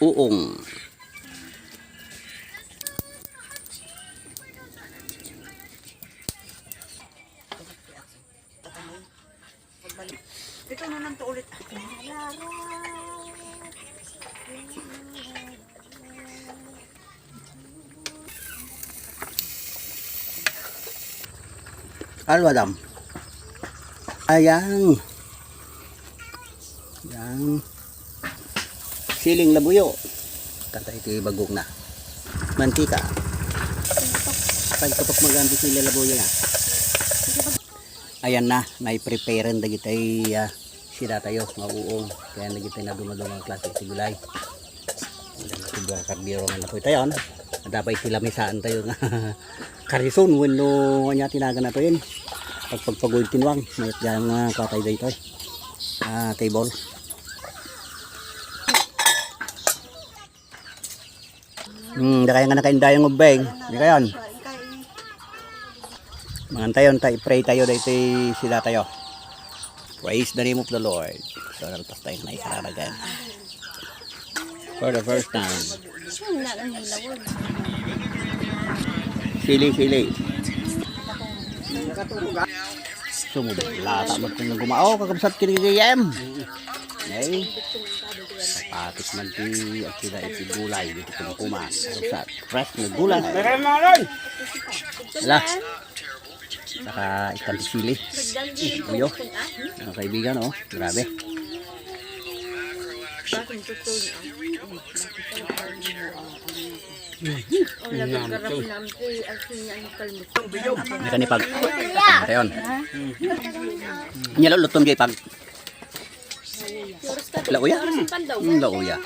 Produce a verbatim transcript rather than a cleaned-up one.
uong. Ito na lang to ulit. Alwadam. Ayan. Yan. Siling labuyo. Kanta iti bagok na. Mantika. Pagkapak magamit sili labuyo na. Ayan na, nai-prepare dagiti, ah, sida tayo, nga uong. Kaya dagiti naduma-duma nga klase ti gulay. Ayan, iti duang kardero nga napoy tayo, no? Adda pay ti lamisaan tayo nga karison wenno ania ti nagan nato yun. Pagpagpaguy ti nuang, mayat nga, ah, kuha tayo daytoy. Ah, table. Hmm, dakayan nga nakaindayang ubbing. Dakayan. Mangan tayo, ta i-pray tayo daytoy sida tayo. Praise the name of the Lord. So, nalpas tayo na ikararagan. For the first time. Sili, sili. Sumubok lata mo itong gumao, kakabsat kini J M. Okay. Sapatos man ti, at sila iti gulay, dito kumkuman. Sa fresh na gulay. Ala. Naka-ikan ti sili. Uyo. Mga kaibigan, oh. Grabe. May kanipag. Ayon. Nya lulutom jay pag. Lauya? Hmm, lauya.